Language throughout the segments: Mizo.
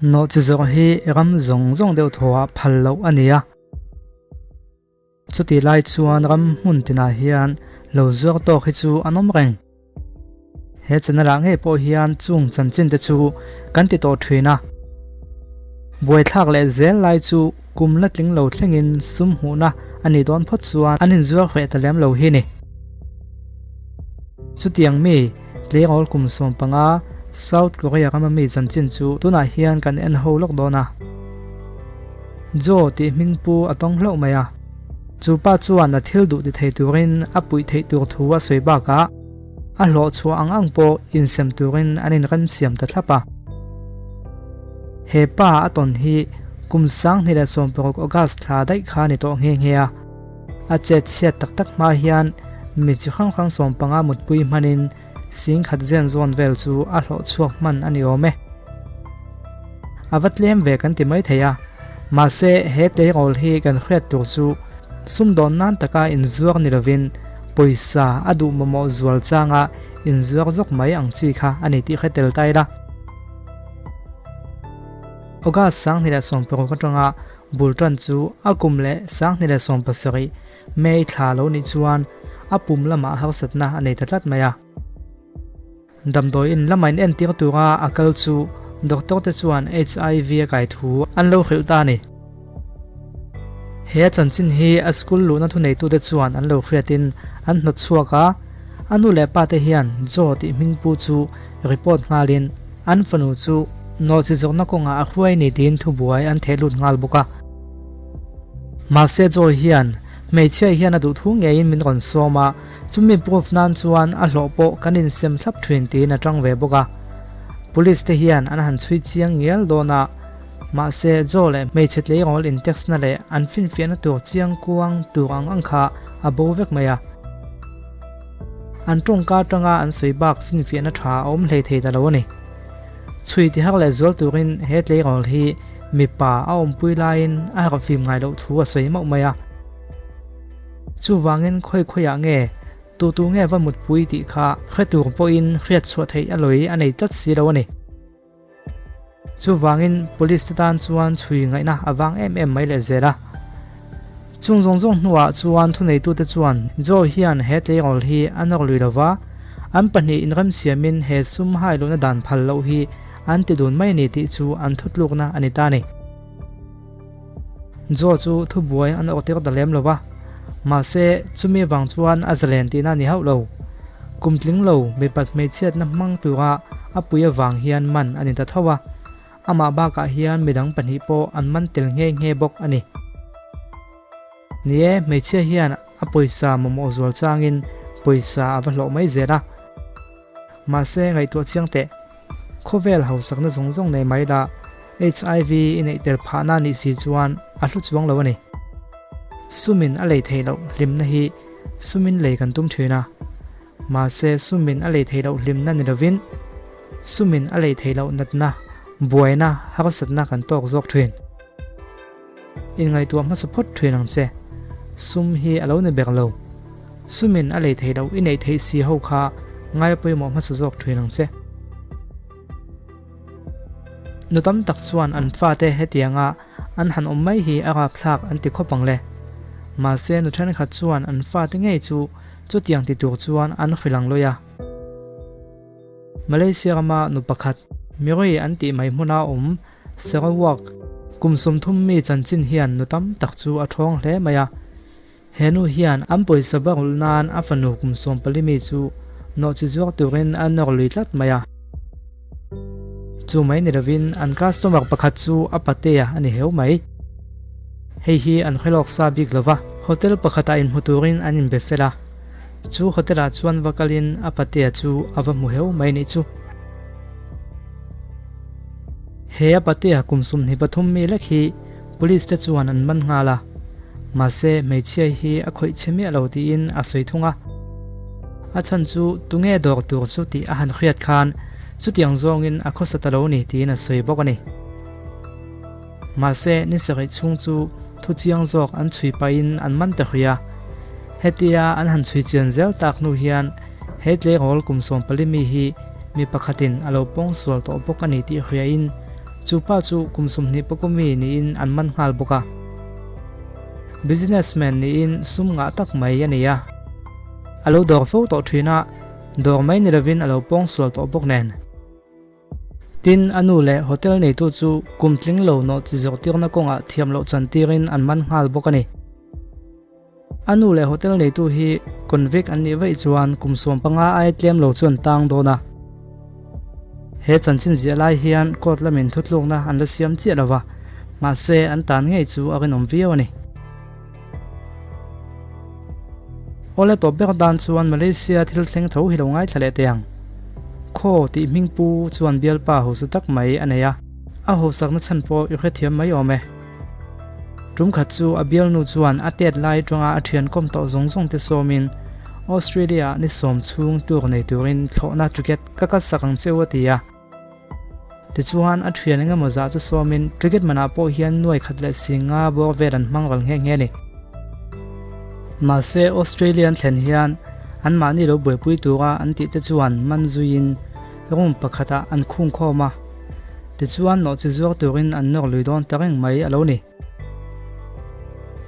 Nawhchi zawrh hi ram zawng zawng deuh thawhah phal loh a ni a. Chutih lai chuan ram hmun tinah hian lo zuar tawk hi chu an awm reng. He channel ah ngei pawh hian chung chanchin te chu kan ti tawh thin a. Buaithlak leh zel lai chu kum la tling lo thlengin sum hmuhna a nih dawn phawt chuan an inzuar hreh ta lem lo hi ni. Chutiang mi tleirawl kum 15 South Korea rama mi chanchin chu tunah hian kan en ho lawk dawn a. Joe tih hming pu a tawng hlauh mai a. Chu pa chuan a thil duh ti thei turin a puih theih tur thu a sawi bakah a hlawh chhuah ang ang pawh insem turin an inremsiam ta thlap a. He pa a tawn hi kum 2016 August thla daih kha ni tawh nghe nghe a. A chet chhiat tak tak hma hian mi chi hrang hrang 15 mutpui hmanin 10,000 zen zawn vel chu a hlawh chhuak hman a ni awm e. A va tlem ve kan ti mai thei a, mahse he tleirawl hi kan hriat tur chu sumdawn nan taka inzuar ni lovin pawisa a duh mamawh zual changa inzuar zawk mai ang chi kha a ni tih hre tel ta ila. August 2016 atanga bul tan chu a kum leh 2017 May thla lo nih chuan a pum lamah harsatna a nei ta tlat mai a. Damdawiin lama in entir tura a kal chu doctor te chuan HIV a kai thu an lo hrilh ta a ni. He a chanchin hi a school luhna thuneitute chuan an lo hriatin an hnawt chhuak a, a nu leh pa te hian Joe tih hming pu chu report nghalin an fanu chu nawhchi zawkna kawngah a hruai ni tiin thubuai an theh lut nghal bawk a. Mahse Joe hian hmeichhia hian a duh thu ngeiin min rawn sawm a, Chumi proof nan chuan a hlawh pawh kan insem thlap thin tiin a tang ve bawk a. Police te hian an han chhui chiang ngial dawn a, mahse Joe leh hmeichhe tleirawl in text na leh an finfiahna tur chiang kuang tur ang ang kha a bo vek mai a. An tawngka atanga an sawi bak finfiahna tha a awm hlei thei ta lo a ni. Chhui ti har leh zual turin he tleirawl hi mipa a awmpui laiin a harhfim ngai loh thu a sawi mauh mai a. Chuvangin khawi khawiah nge tu tu nge va mutpui tih kha hre tur pawhin hriat chhuah theih a lawi a nei tlat si lo a ni. Chuvangin police te tan chuan chhui ngaihna a vang em em mai leh zel a. Chung zawng zawng hnuah chuan thuneitute chuan Joe hian he tleirawl hi a nawr lui lova, an pahnih inremsiamin he sum hai lohna dan phal loh hi an ti dun mai a ni tih chu an thutlukna a ni ta a ni. Joe chu thubuai an awrh tir ta lem lo va, mahse chumi avang chuan a zalen tihna a ni hauh lo. Kum tling lo mipat hmeichhiatna hmang tura a pui avang hian man a ni ta tho a, amah bakah hian midang pahnih pawh an man tel nghe nghe bawk a ni. Ni e, hmeichhia hian a pawisa mamawh zual changin pawisa a va hlawh mai zel a. Mahse ngaihtuah chiang teh. Khawvel hausakna zawng zawng nei mai la, HIV i neih tel phahna nih si chuan a hlu chuang lo a ni. Sumin a lei theih loh hlimna hi sumin lei kan tum thin a. Mahse sumin a lei theih loh hlimna ni lovin sumin a lei theih loh natna, buaina, harsatna kan tawk zawk thin. Inngaihtuah hmasa phawt thin ang che. Sum hi a lo ni ber lo. Sumin a lei theih loh i neih theih si ho kha ngai pawimawh hmasa zawk thin ang che. Nu tam tak chuan an fate hetianga an han awm mai hi a rapthlak an ti khawp ang le. Mahse nu thenkhat chuan an fate ngei chu chutiang ti tur chuan an hrilh ang lawi a. Malaysia rama nu pakhat Miri an tih mai hmuna awm Sarawak, kum 30 mi chanchin hian nu tam tak chu a thawng hle mai a. He nu hian an pawisa barulh nan a fanu kum 14 mi chu nawhchi zuar turin a nawr lui tlat mai a. Chu mai ni lovin an customer pakhat chu a patea a ni heu mai. Hei hi an hre lawk sa bik lova, hotel pakhatah inhmu turin an inbe fel a. Chu hotel-ah chuan va kalin a patea chu a va hmu heu mai nih chu. He a patea kum 23 mi lek hi police te chuan an man nghal a, mahse hmeichhia hi a khawih che miah lo tiin a sawi thung a. A chhan chu tunge dawr tur chu tih a han hriat khan chutiang zawngin a khawsa ta lo ni tiin a sawi bawk a ni. Mahse ni sarih chhung chu thu chiang zawk an chhui pahin an man ta hrui a. Hetia an han chhui chian zel tak hnu hian he tleirawl kum 14 mi hi mi pakhatin a lo pawng sual tawh bawk a ni tih hriain. Chu pa chu kum 20 pawh mi niin an man nghal bawk a. Businessman niin sum ngah tak mai a nei a. A lo dawr fo tawh thin a, dawr mai ni lovin a lo pawng sual tawh bawk nen. Tin, a nu leh hotel neitu chu kum tling lo nawh chi zawhtirna kawngah thiam loh chantirin an man nghal bawk a ni. A nu leh hotel neitu hi convict an nih vaih chuan kum 15 ai tlem lo chu an tang dawn a. He chanchin ziah lai hian court lamin thutlukna an la siam chiah lo va, mahse an tan ngei chu a rinawm viau a ni. Awle tawp ber dan chuan Malaysia thil thleng tho hi lo ngaithla leh teh ang. Khaw tih hming pu chuan bialpa hausa tak mai a nei a, a hausakna chhan pawh i hrethiam mai awm e. Tum khat chu a bialnu chuan a tet lai atanga a thian kawm tawh zawng zawng te sawmin Australia ah ni sawm chhung tur nei turin thlawhna ticket ka kalsak ang cheu a ti a. Tichuan a thian engemaw zah chu sawmin ticket manah pawh hian nuai khat leh singa bawr vel an hmang ral nghe nghe a ni. Mahse Australia an thlen hian anmahni lo buaipui tura an tih te chuan man zuiin room pakhatah an khung khawm a. Tichuan nawhchi zuar turin an nawr lui dawn ta reng mai a lo ni.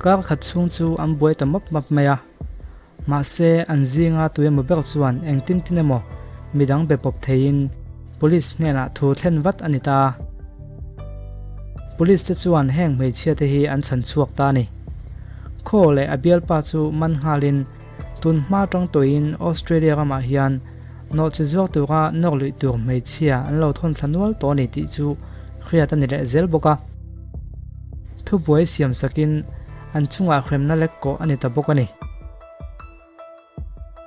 Kar khat chhung chu an buai ta map map mai a. Mahse an zinga tu emaw ber chuan engtin tin emaw midang be pawp theiin Police hnenah thu thlen vat a ni ta. Police te chuan heng hmeichhia te hi an chhan chhuak ta a ni. Khaw leh a bialpa chu man nghalin tun hma tang tawhin Australia ramah hian Nawhchi zuar tura nawr luih tur hmeichhia an lo thawn thla nual tawh a ni tih chu hriat a ni leh zel bawk a. Thubuai siam sakin an chungah hremna lek kawh a ni ta bawk a ni.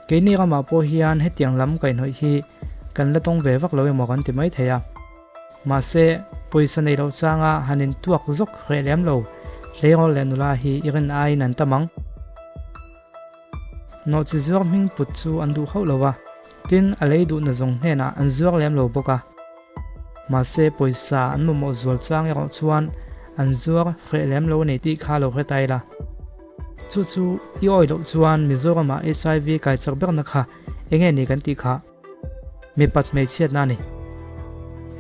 Keini ramah pawh hian hetiang lam kaihhnawih hi kan la tawng ve vak lo emaw kan ti mai thei a. Mahse, pawisa nei loh changa han intuak zawk hreh lem lo hleirawl leh nula hi i rin aiin an tam ang. Nawhchi zuar hming put chu an duh hauh lo a, tin a lei duhna zawng hnenah an zuar lem lo bawk a. Mahse pawisa an mamawh zual chang erawh chuan an zuar hreh lem lo a ni tih kha lo hre ta ila. Chu chu i awi loh chuan Mizoramah HIV kai chak berna kha enge ni kan tih kha? Mipat hmeichhiatna a ni.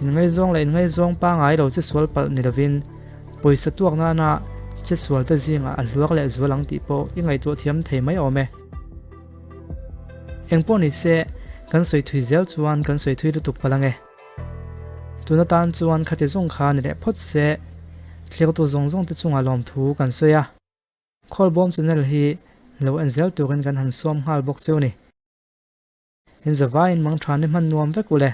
Inngaizawng leh inngaizawng pangngai lo che sual palh ni lovin pawisa tuak nana che sual te zingah a hluak leh zual ang tih pawh i ngaihtuah thiam thei mai awm e. Engpawh ni se, kan sawi thui zel chuan kan sawi thui lutuk palh ang e. Tuna tan chuan khati zawng kha ni leh phawt se, thlirtu zawng zawng te chungah lawmthu kan sawi a. Khawlbawm channel hi lo en zel turin kan han sawm nghal bawk cheu ni. In zavaiin mangtha ni hman nuam vek u le.